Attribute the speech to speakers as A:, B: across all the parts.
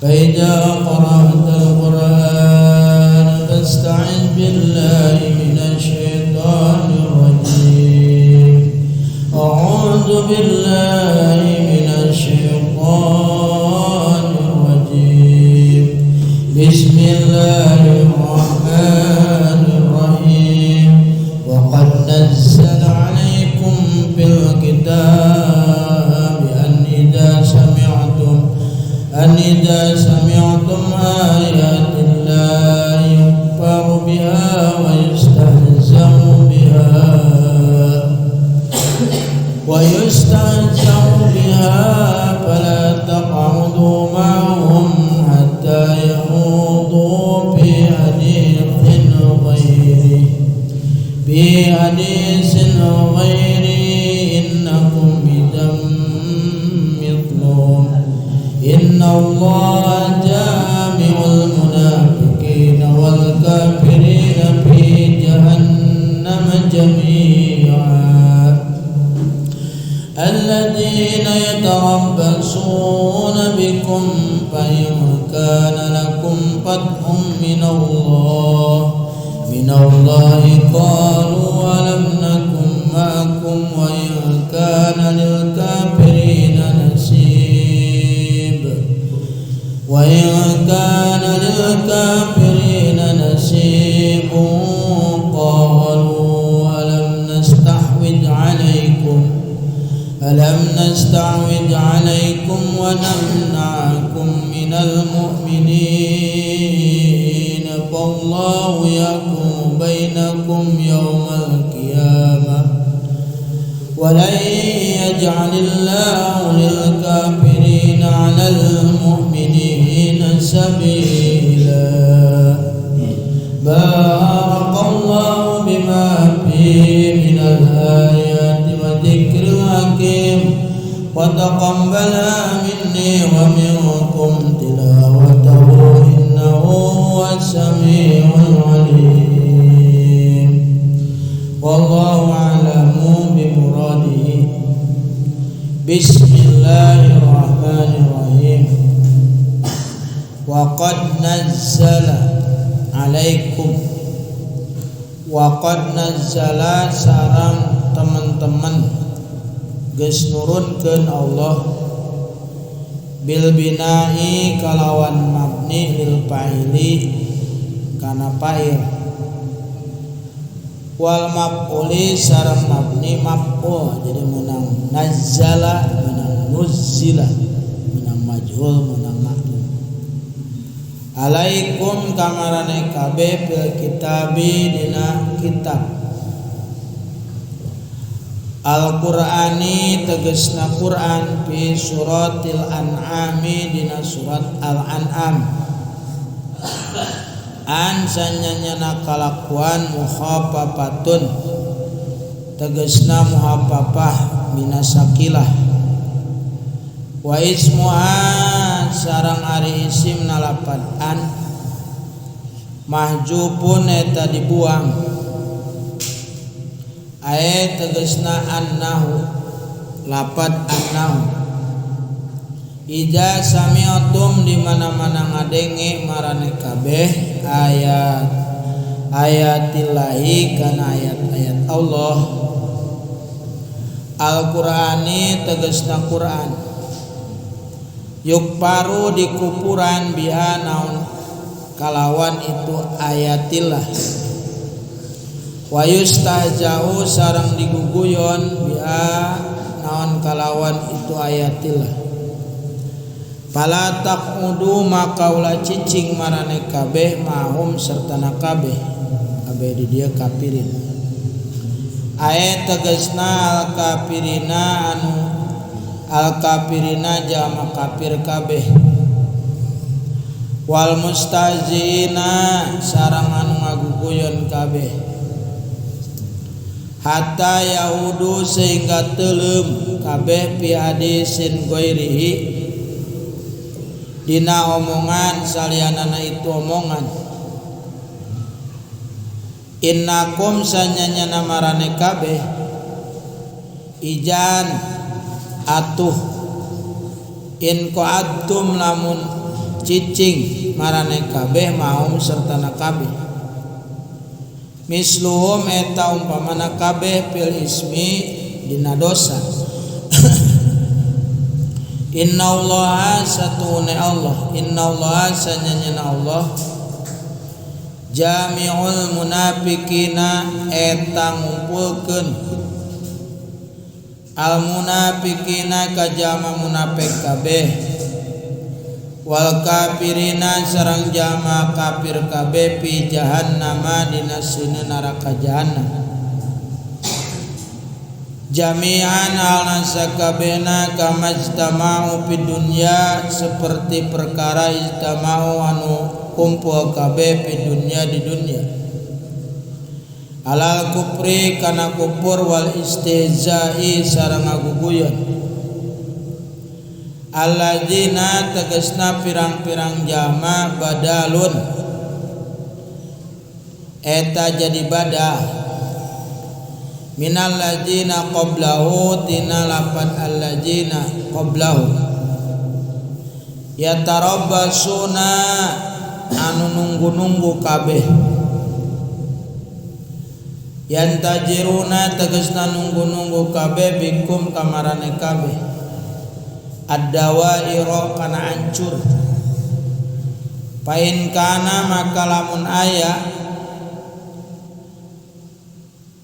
A: فإذا قرأت القرآن فاستعذ بالله من الشيطان الرجيم. أعوذ بالله من الشيطان الرجيم. بسم الله الرحمن الرحيم. وقد نزل عليكم في الكتاب أن إذا سمعتم آيات الله يكفر بها ويستهزأ بها فلا تقعدوا معهم حتى يخوضوا في حديث غيره إنكم إذا مثلهم. إن الله جامع المنافقين والكافرين في جهنم جميعا. الذين يتربصون بكم فإن كان لكم فتح من الله قالوا ألم نكن معكم وإن كان للكافرين نصيب قالوا ألم نستحوذ عليكم ونمنعكم من المؤمنين فالله يحكم بينكم يوم القيامة ولن يجعل الله للكافرين على المؤمنين سبيلا. بارك الله بما فيه من الآيات وذكر الحكيم وتقبل مني ومنكم تلاوته إنه هو السميع العليم. والله أعلم بمراده. بسم الله الرحمن الرحيم. وقد نزل عليكم وقد نزل sarang teman-teman geus nurunkeun Allah bil bina'i kalawan mabni lil fa'ili kana fa'il wal maf'uli sareng mabni maf'ul, jadi menang nazzala menang nuzzila menang majhul menang ma'lum. Alaikum kamarane kabeh fil kitabi dina kitab Al-Qur'ani tegesna Qur'an fi suratil An'ami dina surat Al-An'am an sanyanyana kalakuan mukhaffafatun tegesna muhaffafah minasakilah wa ismuha sarang ari isim nalapan an mahjubun eta dibuang ae tegesna annahu lapad annahu. Ija sami'tum di mana-mana ngadenge marane kabeh ayat ayatillahi kana ayat-ayat Allah Al-Qur'ani tegesna Qur'an yukparu dikupuran biha naon kalawan itu ayatillah wa yustahza'u sareng diguguyon biha naon kalawan itu ayatillah. Fala taqudu maka ulah cicing marane kabeh mahum sertana kabeh kabeh di dia kafirin ae tegasna al kafirina anu al kafirina jama kafir kabeh wal mustahziina sareng anu ngaguguyon kabeh hatta yahudu sehingga teuleum kabeh fi hadisin ghairihi dina omongan salianana itu omongan. Innakum sanyanyana marane kabeh ijan atuh in qa'adtum lamun cicing marane kabeh maum sertana kabeh misluhum eta umpamana kabeh fil ismi dina dosa. Innallaha satune Allah, innallaha sanyanyana Allah jami'ul munafikina eta ngumpulkeun al munafikina ka jama munafik kabeh wal kafirina sarang jama kafir kabeh fi jahannama dina sieuna neraka jahannam jami'an alna sakabehna kamajtama'u fid dunya seperti perkara ijtama'u anu kumpul kabeh fid dunya di dunya alal kufri kana kufur wal istihza'i sareng ngaguguyon alladzina tegasna pirang-pirang jama badalun eta jadi badal minal ladzina qablahu tina lapan alladzina qablahu yatarabbasuna anu nunggu-nunggu kabeh yantajiruna tegasna nunggu-nunggu kabeh bikum kamarane kabeh ad-dawaira kana ancur pain kana maka lamun aya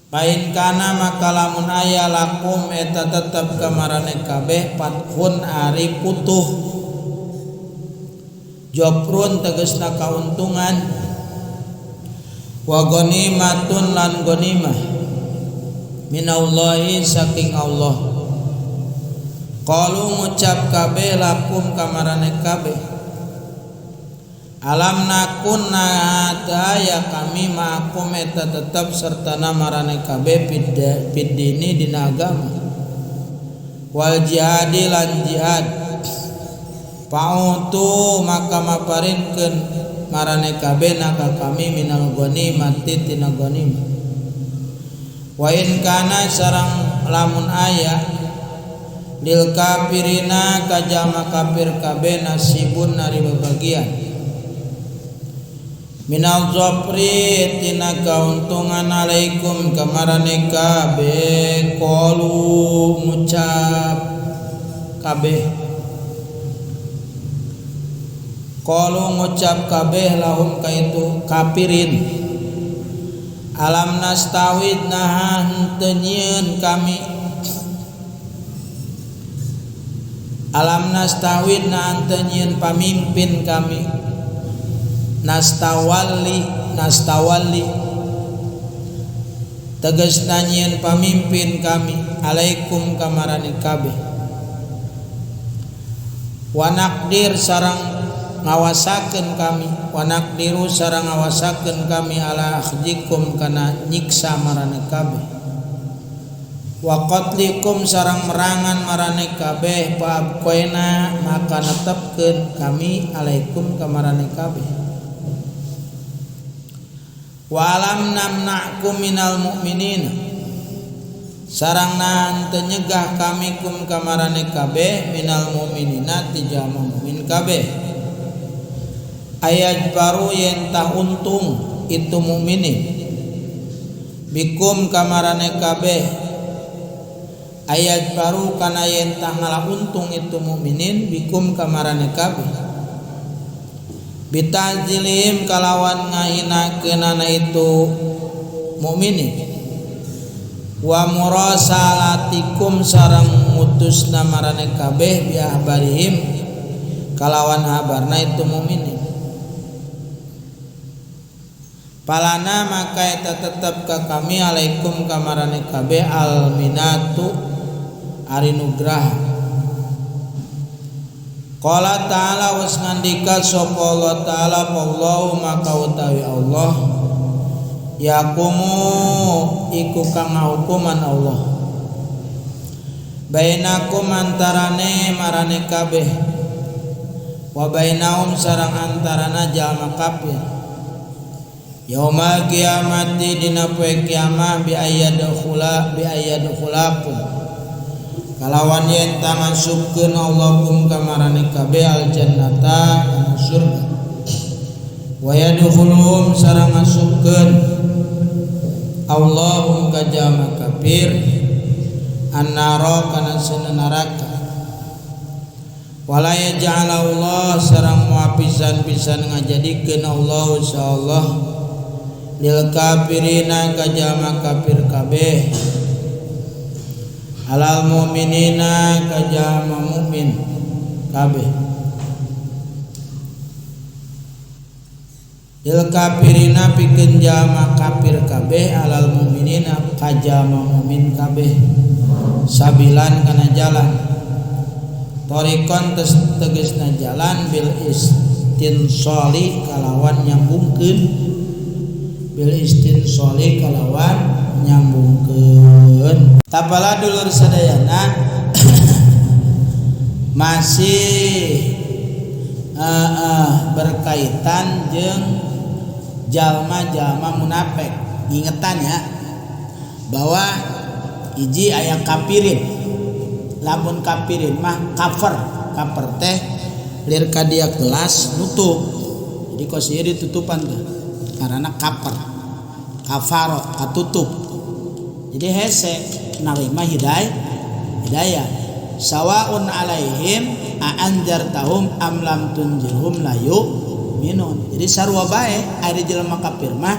A: pain kana maka lamun aya lakum eta tetep kamarane kabeh fathun ari putuh joprun tegasna kauntungan wa ghanimatun lan ghanimah minallahi saking Allah qalu ngucap kabeh lakum kamarane kabeh alam nakun ya kami ma'akum eta tetep sertana marane kabeh fiddini dina agama wal jihadi lan jihad fa'utu maka maparinkeun marane kabeh naka kami minal ghanimati tina ghanimah wa in kana sarang lamun aya lil kafirina kajama kafir kabeh nasibun nari babagian minal zafri tina kauntungan alaikum kamarane kabeh qalu ngucap kabeh qalu ngucap kabeh lahum kaitu kafirin alam nastawid naha henteu nyieun kami alam nastawid naha henteu nyieun pamimpin kami nastawalli nastawalli tegasna nyieun pamimpin kami alaikum kamarane kabeh wa naqdir sareng ngawasakeun kami wa naqdiru sareng ngawasakeun kami ala akhjikum kana nyiksa marane kabeh wa qatlikum sareng merangan marane kabeh fa abqaina maka netepkeun kami alaikum kamarane kabeh wa alam namna'kum minal mu'minin sareng nahan teu nyegah kami kum kamarane kabeh minal mu'minina ti jalma mukmin kabeh ayat baru yen tah untung itu mukminin bikum kamarane kabeh ayat baru kana yen tah ngalah untung itu mukminin bikum kamarane kabeh bitazlim kalawan ngahinakeunana itu mukminin wa murasalatikum sareng ngutusna marane kabeh bi ahbarihim kalawan habarna itu mukminin palana maka eta tetep ka kami alaikum kamarane kabeh alminatu ari nugraha. Qala ta'ala was ngandika sapa Allah ta'ala wallahu maka utawi Allah yakumu iku kang ngahukuman Allah bainakum antarane marane kabeh wa bainahum sareng antarana jalma kafir yaumal kiamati dina poe kiamah bi ayyadkhula bi ayyadkhulakum Kalawan yen tangasupkeun Allah kum ka maraneh kabeh al jannata kana surga. Wa yadkhuluhum sareng ngasupkeun Allahum ka jalma kafir annara kana seuneu neraka. Wala yaj'al Allah sareng moal pisan-pisan ngajadikeun Allah insyaallah lil kafirina ka jalma kafir kabeh alal mu'minina ka jalma mukmin kabeh. Lil kafirina pikeun jalma kafir kabeh alal mu'minina ka jalma mukmin kabeh sabilan kana jalan tariqan tegesna jalan bil istinsali kalawan nyambungkeun bil istinsali kalawan nyambungkeun. Tapala dulur sadayana masih berkaitan jeung jalma-jalma munafik. Ngingetan ya bahwa hiji aya kafirin. Lamun kafirin mah kafir, kafir teh lir ka dia gelas nutup. Jadi kos ieu ditutupan teh karena kafir. Kafaro katutup. Jadi hese narima hidayah. Sawaun alaihim a anzartahum am lam tunzirhum la yu'minun. Jadi sarua bae ari jelema kafir mah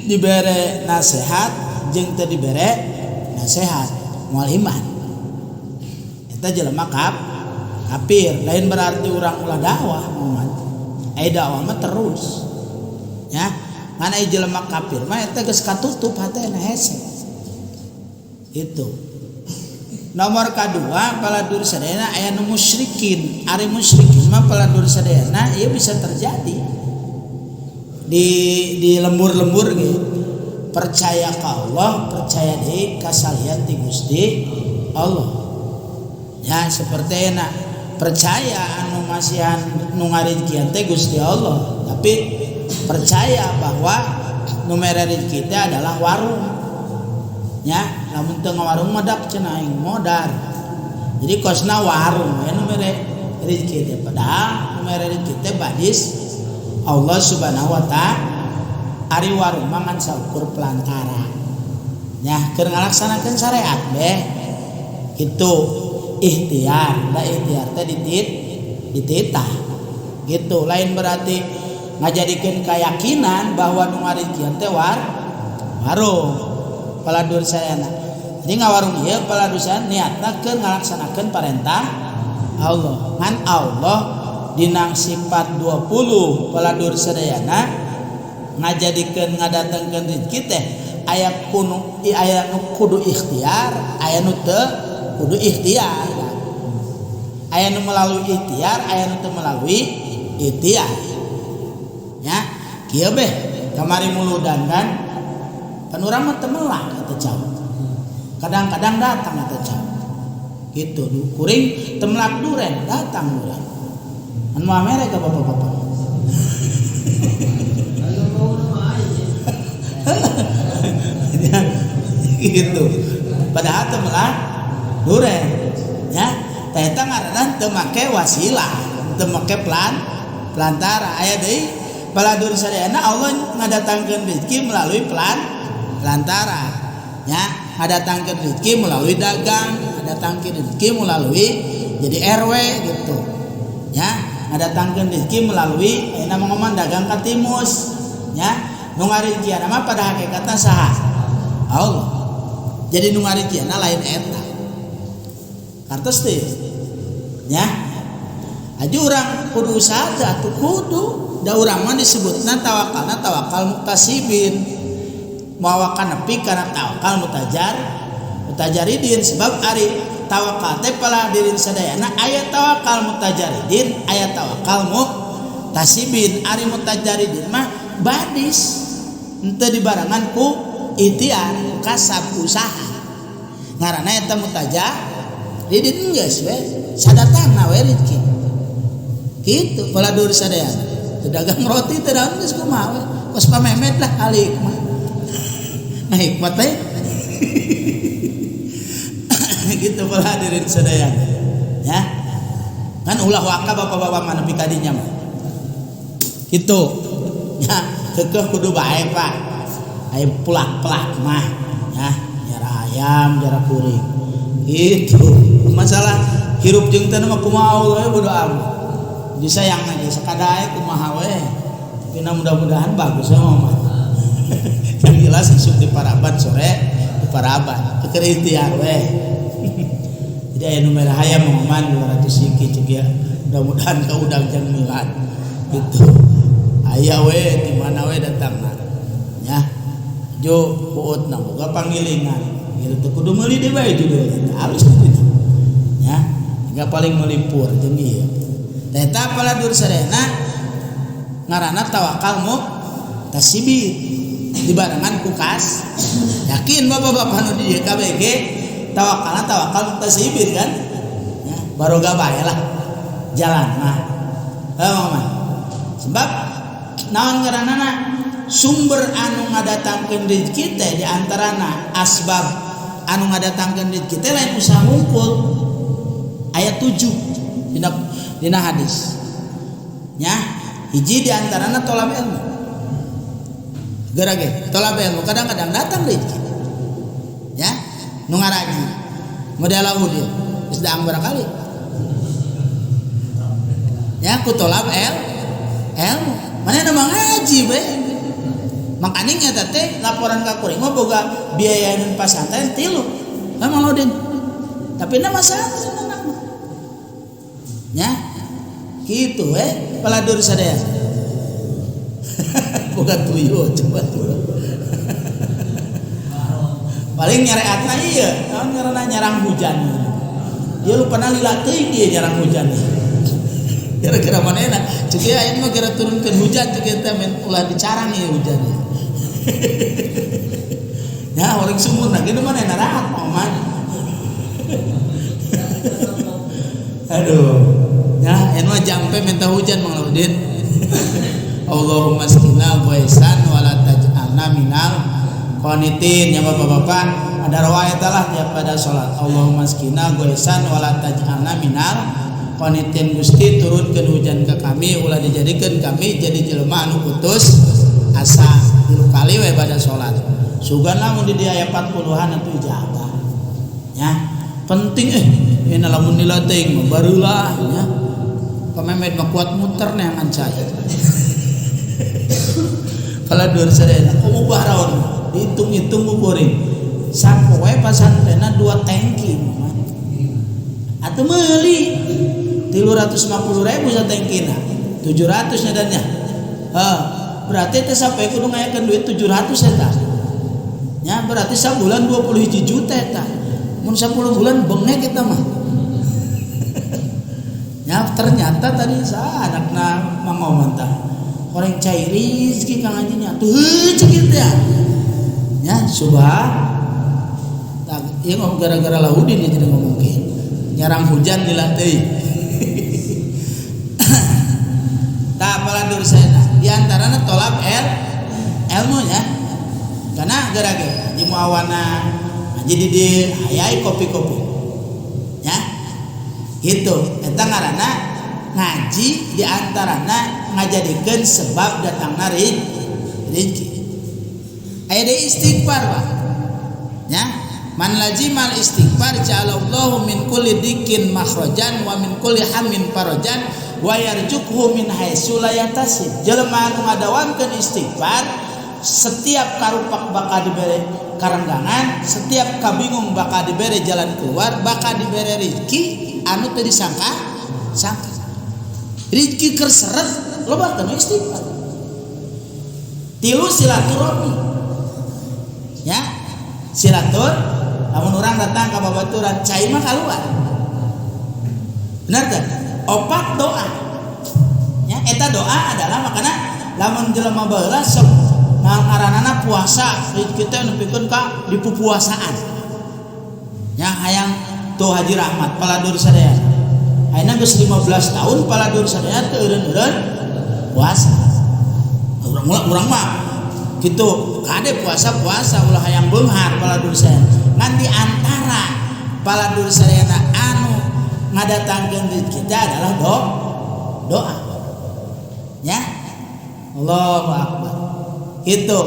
A: dibere nasihat jeung teu dibere nasihat moal iman. Eta jelema kafir, lain berarti urang ulah dakwah moal. Ai dakwah mah terus. Ya, ngan ai jelema kafir mah eta geus katutup hatena hese. Itu. Nomor kadua paladur sadayana aya nu musyrikin. Ari musyrikin mah paladur sadayana ieu bisa terjadi di lembur-lembur ge. Percaya ka Allah, percaya deui ka salian ti Gusti Allah. Ya seperti enak percaya anu masihan nu ngarizkian teh Gusti Allah, tapi percaya bahwa nu mere rezeki teh adalah warung. Ya, lamun teu ngawarung mah dak cenah aing modar. Jadi kosna warung we nu mere rezeki teh, padahal nu mere rezeki teh badis Allah Subhanahu wa taala. Ari warung mah ngan saukur pelantara. Ya, keur ngalaksanakeun syariat beh. Gitu ikhtiar, da ikhtiar teh dititah. Gitu, lain berarti ngajadikeun keyakinan bahwa nu ngarizkian teh warung. Paladur sayana. Jadi ngawarung ieu paladur sayana niatna keur ngalaksanakeun parentah Allah. Ngan Allah dina sifat 20 paladur sadayana ngajadikeun ngadatengkeun rezeki teh aya kunu aya nu kudu ikhtiar, aya nu teu kudu ikhtiar. Aya nu melalui ikhtiar, aya nu teu melalui ikhtiar. Ya, kieu beh kamari muludan kan. Kan urang mah teu melak eta cau. Kadang-kadang datang eta cau. Gitu, kuring teu melak duren, datang duren. Anu mah mere ka bapak-bapak. Gitu. Padahal teu melak duren. Ya, tah eta ngaranna teu make wasilah, teu make pelantara. Aya deui baladur sadayana Allah ngadatangkeun rezeki melalui pelantara. Ya, ngadatangkeun rezeki melalui dagang, ngadatangkeun rezeki melalui jadi RW gitu. Ya, ngadatangkeun rezeki melalui ayeuna mah ngomong dagang ka timus. Ya, nu ngarizkiana mah pada hakikatna saha? Allah. Jadi nu ngarizkiana lain eta. Kartos teh. Ya. Aju urang kudu usaha teh atuh kudu. Da urang mah disebutna tawakalna tawakal muktasibin. Mawakan nepi kana tawakal mutajaridin, sebab ari tawakal teh pala dirin sadayana aya tawakal mutajaridin, aya tawakal muktasibin. Ari mutajaridin mah badis henteu dibarengan ku ikhtiar, kasab usaha. Ngaranna eta mutajaridin geus we sadatangna we rezeki. Kitu pala dur sadayana. Teu dagang roti teu daun geus kumaha we. Kos pamemet lah kali mah. Nah, hikmat teh. Gitu para hadirin sadaya. Ya. Kan ulah waka bapak-bapak mah nepi ka dinya mah. Gitu. Ya, keukeuh kudu bae Pak. Aya pulak-pelak mah ya, jara ayam, jara kuring. Gitu. Masalah hirup jeung teu mah kumaha Allah we bodo amat. Jadi sayang aja sakadae kumaha we. Tapi mudah-mudahan bagus ya mah. Yang jelas isuk di Paraban sore di Paraban. Keur ikhtiar we. Jadi aya nu merah hayam moman 200 siki cek ya. Mudah-mudahan ka udang jang milad. Gitu. Aya we di mana we datangna. Ya. Jo puutna boga panggilingan. Gitu teu kudu meuli deui bae judul halus gitu. Ya. Enggak paling melipur jeung ieu. Eta paladur sadayana ngaranna tawakal muktasibin dibarengan ku kas. Yakin bapak-bapak nu di KBG tawakalna tawakal muktasibin kan? Ya, baroga bae lah jalan mah. Heuh mah. Sebab naon ngaranna sumber anu ngadatangkeun rezeki teh di antarana asbab anu ngadatangkeun rezeki teh lain usaha hungkul. Ayat 7 dina hadis. Ya, hiji di antarana tolab ilmu. Geura ge tolab ilmu kadang-kadang datang rezeki. Ya, nu ngaraji. Model Udin geus daang berapa kali. Ya, ku tolab ilmu. Mana mah ngaji we. Makaning eta teh laporan ka kuring mah boga biayaan pasantren 3. Emang Udin. Tapi na masalah anak mah. Ya. Gitu paladur sadaya. Boga tuyul coba tuh. Paling nyareatna ieu, naon ngaranna nyarang hujan. Dia lupa lila teuing dia nyarang hujan. Gara-gara manehna cek ieu aya mah gara turunkeun hujan cek eta men ulah dicarang ieu hujan. Ya orang sumur na geus manehna rahat paman. Aduh. Ya, anu jampe minta hujan Mang Laudin. Allahumma skina ghaisan wala taj'alna minal qanitin. Ya bapak-bapak, ada riwayat lah tiap pada salat. Allahumma skina ghaisan wala taj'alna minal qanitin. Gusti turunkeun hujan ke kami, ulah dijadikeun kami jadi jelema anu putus asa. 3 kali we pada salat. Sugan lamun di dieu aya 40-an atuh ijabah. Ya, penting ini lamun dilatih mah barulah ya. Pemain mah kuat muter neangan cai. Kalau dua sadayana kumu bahraon dihitung-hitung ku kuring. Sapoe pasantrena 2 tangki mah. Atuh meuli 350.000 satangkina. 700 nyadannya. Heh, berarti teh sapoe kudu ngayakeun duit 700 eta. Ya, berarti sabulan 21 juta eta. Mun 10 bulan bengek eta mah. Ya, ternyata tadi sa anakna mangoman tah. Orang cai rezeki Kang Hajinya tuh cek kitu ya. Ya, subah. Tah, ieu ngomong gara-gara Lahudin dia jadi ngomong kieu. Nyarang hujan dilatih. Tah paladur saena. Di antarana tolab ilmunya. Karena gara-gara di muawana jadi di hayai kopi-kopi. Ya. Gitu. Eta ngaranna ngaji di antarana ngajadikeun sebab datangna rezeki. Aya deui istighfar, Pak. Ya. Man lazimal istighfar ja'alallahu min kulli dikin makhrajan wa min kulli hammin farajan wa yarzuqhu min haitsu la yahtasib. Jelema anu ngadawamkeun istighfar setiap karupak bakal dibere karenggangan, setiap kabingung bakal dibere jalan keluar, bakal dibere rezeki anu teu disangka sangka. Rezeki keur seret loba teh istighfar. 3 silaturahmi. Ya, silatur lamun urang datang ka babaturan cai mah kaluar. Bener teh? 4 doa. Ya, eta doa adalah makana lamun jelema baheula sok ngaranana puasa rezeki teh nepikeun ka dipupuasaan. Ya hayang tuh Haji Rahmat paladur sadaya. Ayeuna geus 15 tahun paladur sadaya teu eureun-eureun puasa. Urang mah kitu kade puasa-puasa ulah hayang beunghar paladur sadaya. Ngan di antara Paladur sadayana anu ngadatangkeun rezeki teh adalah doa. Ya. Allahu akbar. Itu.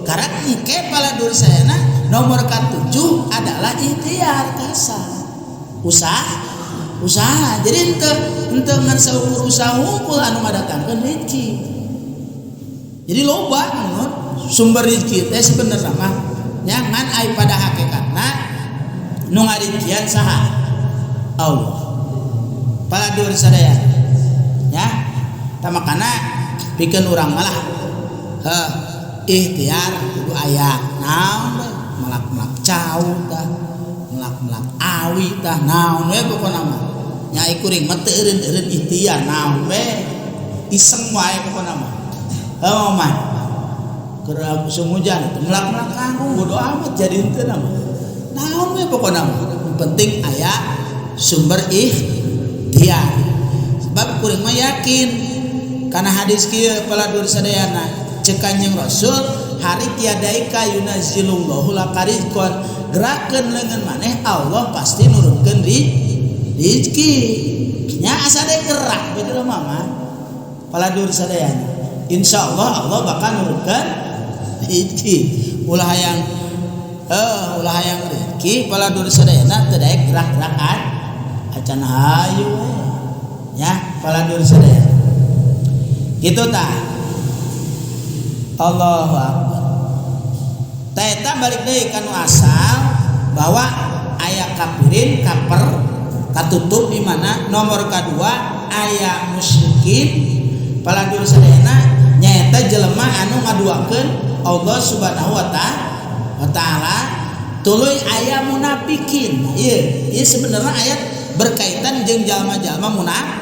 A: Karena engke paladur sadayana nomor ke-7 adalah ikhtiar kasar. Usaha. Jadi henteu ngan saukur usaha hungkul anu ngadatangkeun rezeki. Jadi loba sumber rezeki teh sebenarnya mah nya ngan ai pada hakikatna nu ngarizkian saha? Allah. Paladur sadaya. Ya. Tah makana pikeun urang malah heuh ikhtiar kudu aya. Naon we melak-melak cau tah, melak-melak awi tah, naon we pokona mah. Nya ai kuring mah teu eureun-eureun ikhtiar naon we. Iseng wae pokona mah. Heuh mah. Keur musim hujan teu melak-melak kangkung bodo amat jadi henteu mah. Naon we pokona mah. Penting aya sumber ikhtiar. Sebab kuring mah yakin kana hadis kieu paladur sadayana ceuk Kanjeng Rasul hari tiadaika yunazilullahu laka rizqan, gerakeun leungeun maneh Allah pasti nurunkeun rezeki. Nya asa deui gerak beda mah paladur sadayana. Insyaallah Allah bakal nurunkeun rezeki. Ulah hayang rezeki paladur sadayana teu daek gerak-gerakan acan hayu we. Ya paladur sadayana. Kitu tah. Allahu akbar. Tah eta balik deui ka nu asal bahwa aya kafirin kaper katutup di mana nomor kadua aya musyrikin paladur sadayana nyaeta jelema anu ngaduakeun Allah Subhanahu wa taala tuluy aya munafikin. Ieu ieu sebenarnya ayat berkaitan jeung jalma-jalma munafik.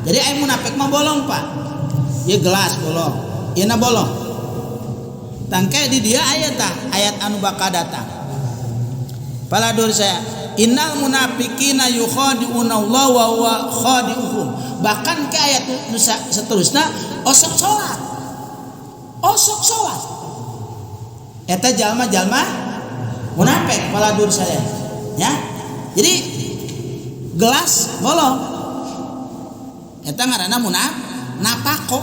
A: Jadi aya munafik mah bolong, Pak. Ieu gelas bolong, ieu na bolong. Tangke di dia ayat tah, ayat anu bakal datang. Paladur saya, innal munafiqina yukhadi'una Allah wa huwa khadi'uhum. Bahkan ke ayat nu seterusna osok salat. Osok salat. Eta jalma-jalma munafik paladur saya. Ya. Jadi gelas bolong. Eta ngaranna munafik,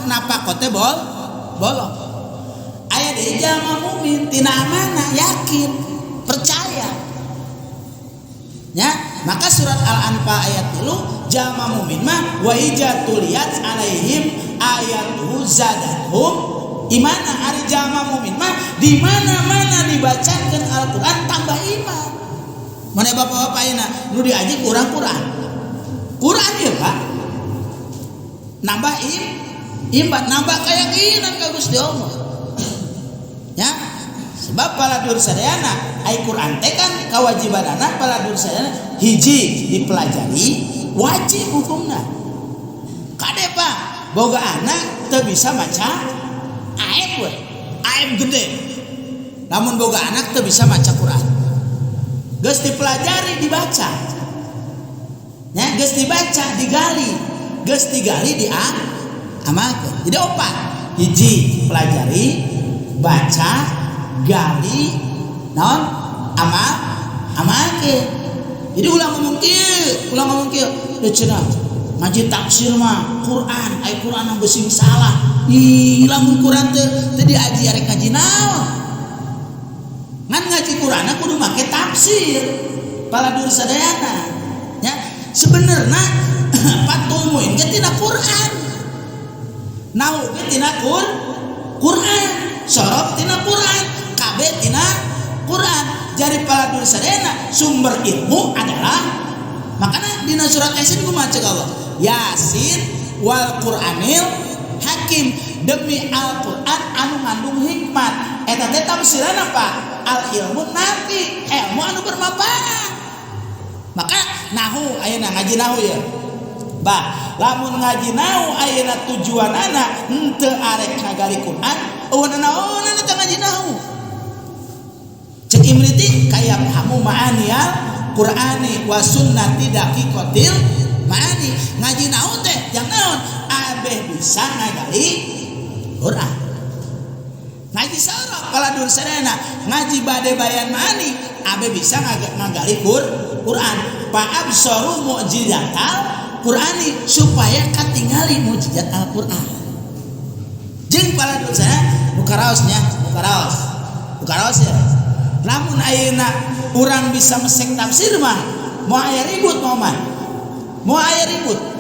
A: napako teh bolong. Aya deui jalma mukmin tina amanah, yakin, percaya. Ya, maka surat Al-Anfal ayat 3 jalma mukmin mah wa iza tuliyat alaihim ayatuhu zadatuhum imana. Ari jalma mukmin mah di mana-mana dibacakeun Al-Qur'an tambah iman. Mana bapak-bapak ayeuna nu diaji kurang Quran. Quran ieu Pak. Nambah iman, nambah keyakinan ka Gusti Allah. Ya, sebab paladur sadayana ai Quran teh kan kewajibanana paladur sadayana hiji dipelajari wajib hukumna. Kade Pak, boga anak teu bisa maca aib we, aib gede. Lamun boga anak teu bisa maca Quran. Geus dipelajari dibaca. Ya, geus dibaca digali, geus digali diamalkeun. Jadi opat, hiji pelajari, baca, gali, naon, amal, amalkeun. Jadi ulah ngomong kieu, ulah ngomong kieu. Deui cenah ngaji tafsir mah Quran, ai Quran mah besing salah. Ih, lamun Quran teu diaji arek ngaji naon? Ngan ngaji Quran kudu make tafsir. Paladur sadayana. Ya, sebenarnya Fathul Muin ge tina Quran. Nahu ge tina Quran. Sorof tina Quran, KB tina Quran. Jadi paladur sadayana sumber ilmu adalah makanya dina surat Yasin kumaha cek Allah? Yasin wal Qur'anil Hakim, demi Al-Qur'an anu ngandung hikmat. Eta teh tafsiran apa? Al ilmu nafi, ilmu anu bermanfaat. Maka nahu ayeuna ngaji nahu ya. Bah, lamun ngaji nahu ayeuna tujuanana henteu arek ngagali Quran, eueuh naon teh ngaji nahu. Cek Imriti kaya pahamu ma'aniyal Qur'ani wa sunnati daqiqatil ma'ani. Ngaji nahu teh jang naon? Abeh bisa ngagali Quran. Ngaji sorof pala dulur sadayana, ngaji bade bayan ma'ani abe bisa ngagali Quran. Fa absaru mu'jizatal Qur'ani, supaya katingali mukjizat Al-Qur'an. Jeung pala dulur sadayana nu karaosnya, nu karaos. Nu karaos ya. Lamun ayeuna urang bisa mesek tafsir mah, moal aya ribut, mau mah. Moal aya ribut.